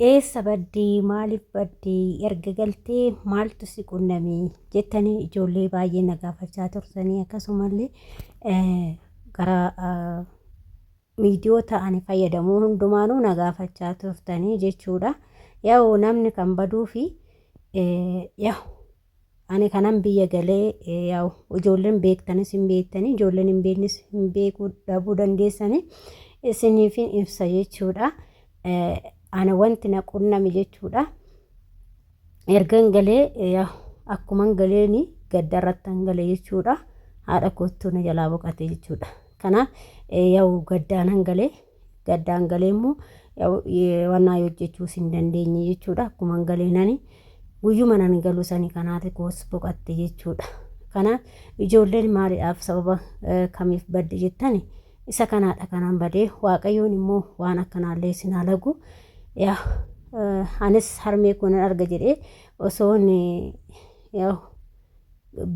Eessa baddee maaliif baddee erga galtee maaltu si qunname jettanii ijoollee baay'ee na gaafachaa turtanii akkasumallee gara miidiyoota ani fayyadamuu hundumaanuu na gaafachaa turtanii jechuudha. Yaa'u namni kan baduu fi yaa'u Ani kanan biyya galee yaa'u ijoolleen beektanis hin beektanii ijoolleen hin beeknes hin beekuu dhabuu dandeessanii isiniifin ibsa jechuudha. Ana wanti na qunname jechuudha. Ergan galee yaa'u akkuman galeeni gaddarrattan gale jechuudha. Haadha koottuu na jalaa boqate jechuudha. Kanaaf yaa'u gaddaanan galee gaddaan galee immoo wannaa hojjechuus hin dandeenye jechuudha. Akkuman galeenani guyyuma nan galu sani kanaati koos boqatte jechuudha. Kanaaf ijoolleen maaliidhaaf sababa kamiif badde jettani isa kanaadha kanaan badee waaqayyoon immoo waan akkanaallee isin haa lagu. Yaa anis harmee koo nan arga jedhee osoon yaa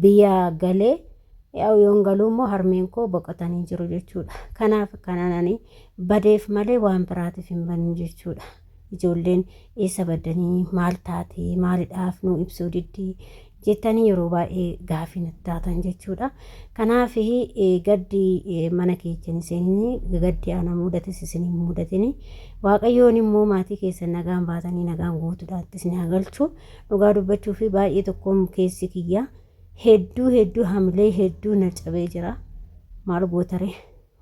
biyya galee yaa'u yoon galuu immoo harmeen koo boqotanii jiru jechuudha. Kanaaf kanaan ani badeef malee waan biraatiif hin banne jechuudha. Ijoolleen eessa baddanii maal taatee maalidhaaf nuu ibsuu diddii jettanii yeroo baay'ee gaafii natti taatan jechuudha. Kanaaf gaddi mana keessan isin gaddi ana mudates isin hin mudatini. Waaqayyoon immoo maatii keessan nagaan baatanii nagaan guutuudhaatti isin haa galchu. Dhugaa dubbachuu fi baay'ee tokkoon keessi kiyya hedduu hedduu hamilee hedduu na cabee jira. Maal gootare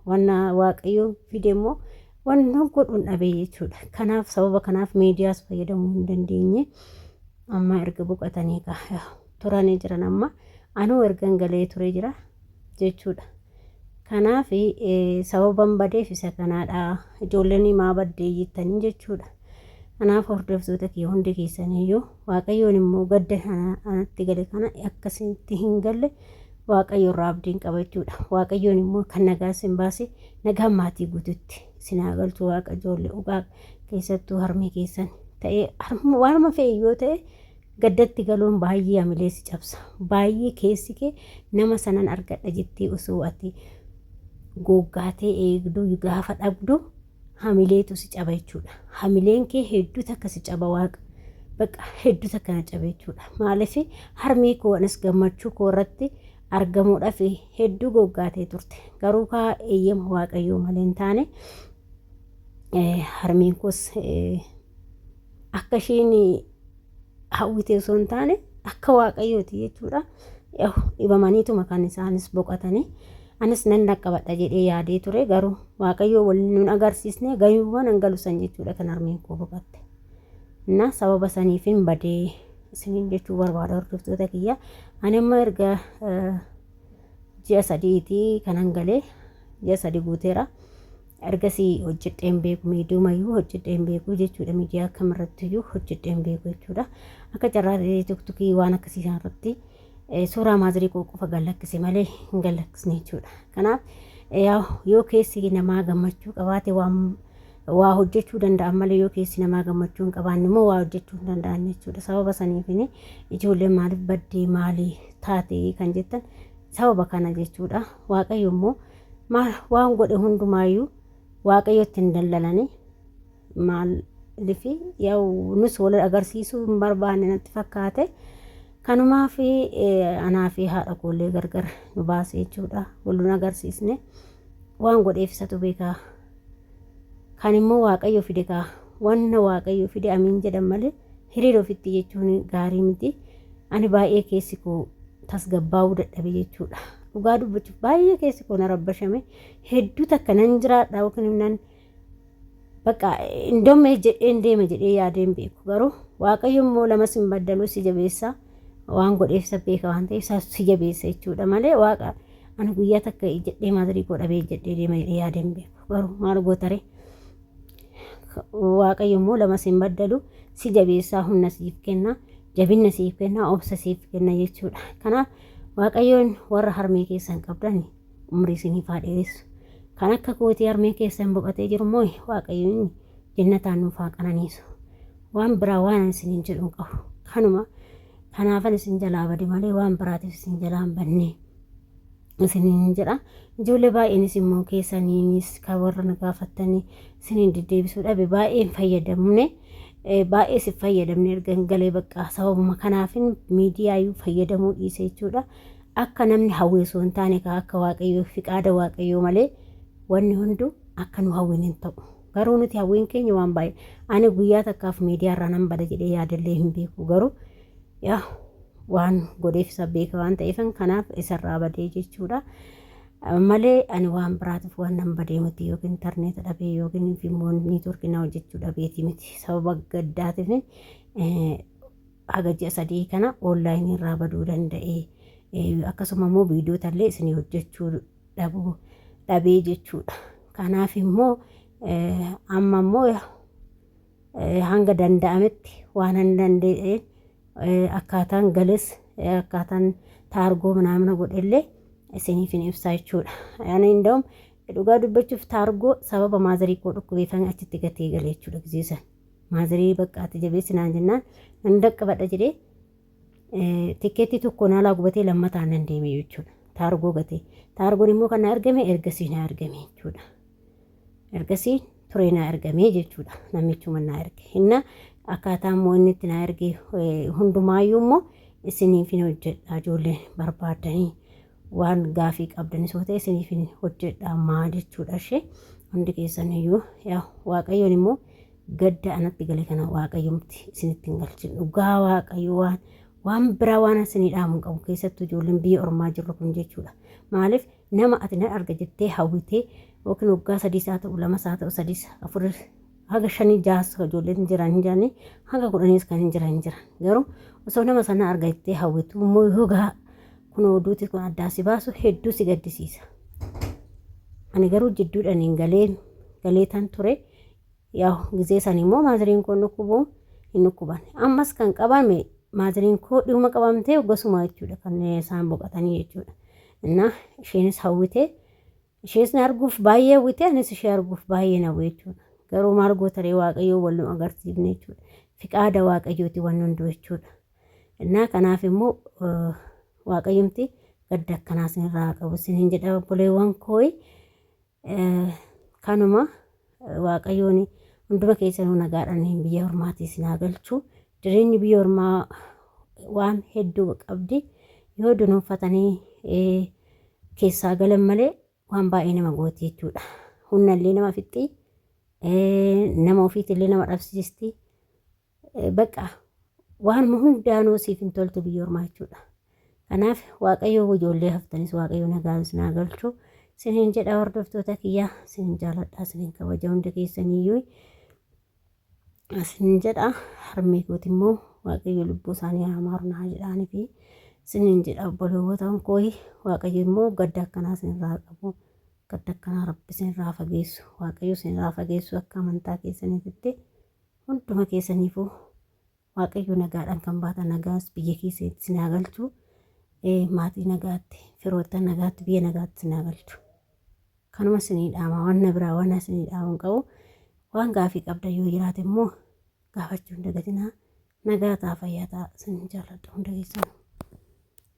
wanna waaqayyo fide immoo wanna godhuun dhabee jechuudha. Kanaaf sababa kanaaf miidiyaas fayyadamuu hin dandeenye. Amma erga boqotanii turanii jiran amma anuu ergan galee ture jira jechuudha. Kanaaf sababan badeef isa kanaadha. Ijoolleen maa baddee jettanii jechuudha. Kanaaf hordoftoota kiyya hundi keessaniyyuu Waaqayyoon immoo gadda anatti gale kana akkasitti hin galle Waaqayyo irraa abdiin qaba jechuudha. Waaqayyoon immoo kan nagaa isin baase nagaan maatii guututti isin haa galchu waaqa ijoollee dhugaa keessattuu harmee keessan ta'ee waanuma fe'e yoo ta'e gaddatti galuun baay'ee hamilee si cabsa. Baay'ee keessi kee nama sanan argadha jettee osoo ati googgaatee eegduu gaafa dhabdu hamileetu si caba jechuudha. Hamileen kee hedduu takka si caba waaqa. Bakka hedduu takka na cabe jechuudha. Maaliif harmee koo anis gammachuu koo irratti argamuudhaaf hedduu goggaatee turte. Garuu kaa eeyyama waaqayyoo malee hin taane harmeen koos akka isheen hawwite osoo hin taane akka waaqayyooti jechuudha. Dhibamaniituma kan isaanis boqotanii anis nan dhaqqabadha jedhee yaadee ture garuu waaqayyoo wal nun agarsiisne gayuuwwan an galu san jechuudha kan harmeen koo boqotte. Na sababa saniifin badee isiniin jechuu barbaada hordoftoota kiyya. Ani amma erga ji'a sadiitii kanan galee ji'a sadi guuteera. Ergasii hojjedhee hin beeku miidiyaamayyuu hojjedhee hin beeku jechuudha. Miidiyaa kamirrattiyyuu hojjedhee hin beeku jechuudha. Akka carraa ta'ee tiktookii waan akkasii kanarratti suuraa maazirii koo qofa gallakkise malee hin gallakkisne jechuudha. Kanaaf yoo keessi namaa gammachuu qabaate waan waa hojjechuu danda'an malee yoo keessi namaa gammachuu hin qabaanne immoo waa hojjechuu hin danda'an jechuudha. Sababa saniifini ijoolleen maaliif baddee maalii taate kan jettan sababa kana jechuudha. Waaqayyo immoo maal waan godhe hundumaayyuu waaqayyotti hin dallalani maalifi yaa'u nus wal agarsiisuu hin barbaanne natti fakkaate kanumaaf anaa fi haadha koollee gargar nu baase jechuudha wal nun agarsiisne waan godheef isatu beekaa kan immoo waaqayyo fide kaa wanna waaqayyo fide amiin jedhan malee hiriira ofitti jechuun gaarii miti ani baay'ee keessi koo tasgabbaa'uu dadhabe jechuudha. Dhugaa dubbachuuf baay'ee keessi koo na rabbashame hedduu takka nan jiraadha yookiin nan bakka indommee jedheen deema jedhee yaadeen beeku garuu waaqayyo immoo lamas hin baddaluu si jabeessa waan godheef isa beeka waan ta'eef isa si jabeessa jechuudha malee waaqa ani guyyaa takka jedhee maatirii koo dhabee jedhee deema jedhee yaadeen beeku garuu maal gootaree Waaqayyo immoo lama sin baddalu si jabeessaa humna siif kenna jabinna siif kenna obsa siif kenna jechuudha. Kanaaf Waaqayyoon warra harmee keessan qabdan umrii isiniif haa dheeressu. Kan akka kootii harmee keessan boqotee jiru immoo Waaqayyoon jannataan nuuf haa qananiisu. Waan biraa waan ani isiniin jedhu hin qabu. Kanuma kanaafan isin jalaa bade malee waan biraatiif isin jalaa hin banne. Isiniin jedha. Ijoollee baay'eenis immoo keessaniinis kan warra na gaafattanii isiniin deddeebisuu dhabe baay'een fayyadamne. Baay'ee si fayyadamne erga hin galee bakka sababuma kanaafin miidiyaayyuu fayyadamuu dhiise jechuudha. Akka namni hawwe osoo hin taane ka akka waaqayyoo fiqaada waaqayyoo malee wanni hundu akka nu hawwin hin ta'u. Garuu nuti hawwiin keenya waan baay'ee ani guyyaa takkaaf miidiyaa irraa nan bada jedhee yaadallee hin beeku garuu yaa waan godheef isa beeka waan ta'eef kanaaf isarraa badee jechuudha. Malee ani waan biraatiif waan nan badee miti yookiin intarneeta dhabee yookiin immoo niitworkii na hojjechuu dhabeeti miti sababa gaddaatiif haga ji'a 3 kana onlaayinii irraa baduu danda'e. Akkasuma immoo viidiyoota illee isinii hojjechuu dhabuu dhabee jechuudha. Kanaaf immoo amma immoo hanga danda'ametti waan hin danda'een akkaataan gales akkaataan taargoo manaamina godhellee isiniif hin ibsaa jechuudha. Ani inda'um dhugaa dubbachuuf taargoo sababa maazarii koo dhukkubeefan achitti gatee gale jechuudha gizee san. Maazarii bakka ati jabeessi naan jennaan nan daqqabadha jedhee tikkeettii tokko naalaa gubatee lammataan nan deeme jechuudha. Taargoo gatee. Taargoon immoo kan na argame ergasii na argame jechuudha. Ergasii turee naa ergamee jechuudha. Namichuma naa erge. Inna akkaataa immoo inni itti naa erge hundumaayyuu immoo isiniif hin hojjedha ijoolleen barbaaddanii waan gaafii qabdanis yoo ta'e isiniif hin hojjedha ammaa jechuudha ishee hundi keessan iyyuu yaa waaqayyoon immoo gadda anatti gale kana waaqayyomti isinitti hin galchin dhugaa waaqayyo waan waan biraa waan isinii dhaamu hin qabu keessattuu ijoolleen biyya ormaa jirru kun jechuudha maaliif Nama ati nan arga jettee hawwitee yookiin waggaa sadiis haa ta'u lamas haa ta'u sadiis afuris haga shanii jaas ijoolleen jiran hin jirani haga kudhaniis kan hin jiran hin jiran garuu osoo nama sana arga jettee hawwitu immoo yoo gaa kun oduuti kun addaa si baasu hedduu si gaddisiisa. Ani garuu jidduudhaan hin galee galeetan ture Yaa gizee san immoo maaziriin koo dhukkubuu hin dhukkuban. Ammas kan qabame maaziriin koo dhihuma qabamtee gosuma jechuudha kan isaan boqotanii jechuudha. Innaa isheenis hawwitee ishees na arguuf baay'ee hawwitee anis ishee arguuf baay'ee hawwe jechuudha. Garuu maal gootaree waaqayyoo wal nu agarsiifne jechuudha. Fiqaada waaqayyooti wanni hunduu jechuudha. Innaa kanaaf immoo waaqayyomti gadda akkanaa isinirraa qabu isiniin jedha obboleewwan kooyi. Kanuma waaqayyoon hunduma keessanuu nagaadhaan biyya ormaatii isin haa galchu. Jireenyi biyya ormaa waan hedduu qabdi. Yoo dunuunfatanii keessaa galan malee waan baay'ee nama gooti jechuudha. Humnallee nama fixxi, nama ofiitillee nama dhabsiisti. Bakka waanuma hundaanuu siif hin toltu biyya ormaa jechuudha. Kanaaf waaqayyo ijoollee haftanis waaqayyo nagaan isin haa galchu. Isiniin jedha hordoftoota kiyya isinin jaaladha isinin kabaja hunda keessaniyyuu. Isinin jedha harmee kooti immoo waaqayyo lubbuu isaanii haa maaru naa jedhaanii fi isinin jedha obboloowwan koo waaqayyo immoo gadda akkanaa isinirraa qabu. Gadda akkanaa rabbi isinirraa fageessu waaqayyo isinirraa fageessu akka amantaa keessaniititti. Hunduma keessaniifuu Waaqayyo nagaadhaan kan baatan nagaas biyya keessatti isin haa galchu. Maatii nagaatti, firoottan nagaatti, biyya nagaatti isin haa galchu. Kanuma isinii dhaama waan na biraa waan isinii dhaamu hin qabu. Waan gaafii qabdan yoo jiraate immoo gaafachuu hin dagatinaa. Nagaa ta'a fayyaa ta'a isin jaalladha hunda keessanuu.